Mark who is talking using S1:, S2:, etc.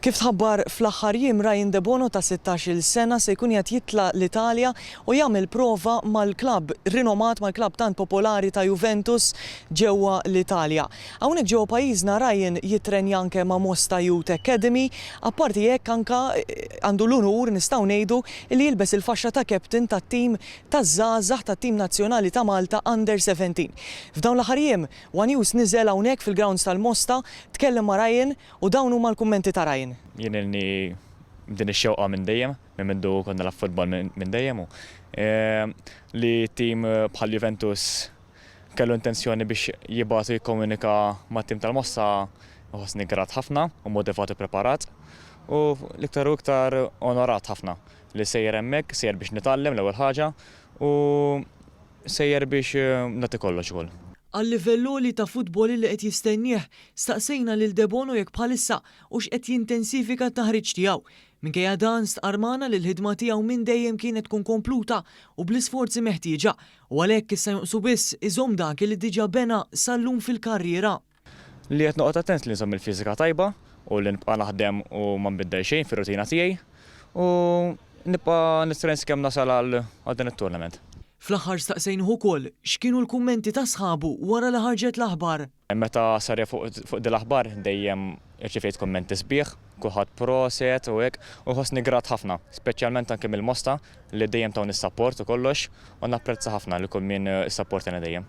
S1: Kif tħabbar fl-aħħar jiem, Ryan Debono ta' 16-il sena se jkun qiegħed jitla' l-Italja u jagħmel prova mal-klabb rinomat, mal-klabb tant popolari ta' Juventus ġewwa l-Italja. Hawnhekk ġewwa pajjiżna Ryan jittrenja anke ma' Mosta Youth Academy, apparti hekk anke għandu l-unur nistgħu ngħidu li jilbes il-faxxa ta' captain tat-tim taż-żgħażagħ tat-tim nazzjonali ta' Malta Under 17. F'dawn l-aħħar jiem, One News niżel hawnhekk fil-grounds tal-Mosta, tkellem ma' Ryan U dawn huma l-kummenti ta' Ryan.
S2: Jien ilni b'din ix-xewqa minn dejjem, minn mindu kont nilgħab futbol minn dejjem u li tim bħal Juventus kellu intenzjoni biex jibgħat u jikkomunika mat-tim tal-Mosta nħossni grat ħafna u motivat u preparat u l-iktar u iktar onorat ħafna li sejjer hemmhekk, sejjer biex nitgħallem l-ewwel ħaġa u Sejjer biex nagħti kollox ukoll.
S1: Għal-livell għoli ta' futbol li qed jistennieh, staqsejna lil Debono jekk bħalissa hux qed jintensifika t-taħriġ tiegħu. Minkejja dan, stqarr magħna li l-ħidma tiegħu minn dejjem kienet tkun kompluta u bl-isforzi meħtieġa u għalhekk issa jonqsu biss iżomm dak li diġà bena sal-lum fil-karriera.
S2: Li qed noqgħod attent li nżomm il-fiżika tajba u li nibqa' naħdem u ma nbiddel xejn fir-rutina tiegħi u nibqa' nittrenja sakemm nasal għal dan it-tournament.
S1: Fl-aħħar staqsejnih ukoll x'kienu l-kummenti ta' sħabu wara li ħarġet l-aħbar.
S2: Meta sar jaf fuq din l-aħbar dejjem irċivejt kummenti sbieħ, kulħadd proset u hekk u nħossni grat ħafna, speċjalment anke mill-Mosta li dejjem tawni s-sapport u kollox u napprezza ħafna lil kull min issapportjani dejjem.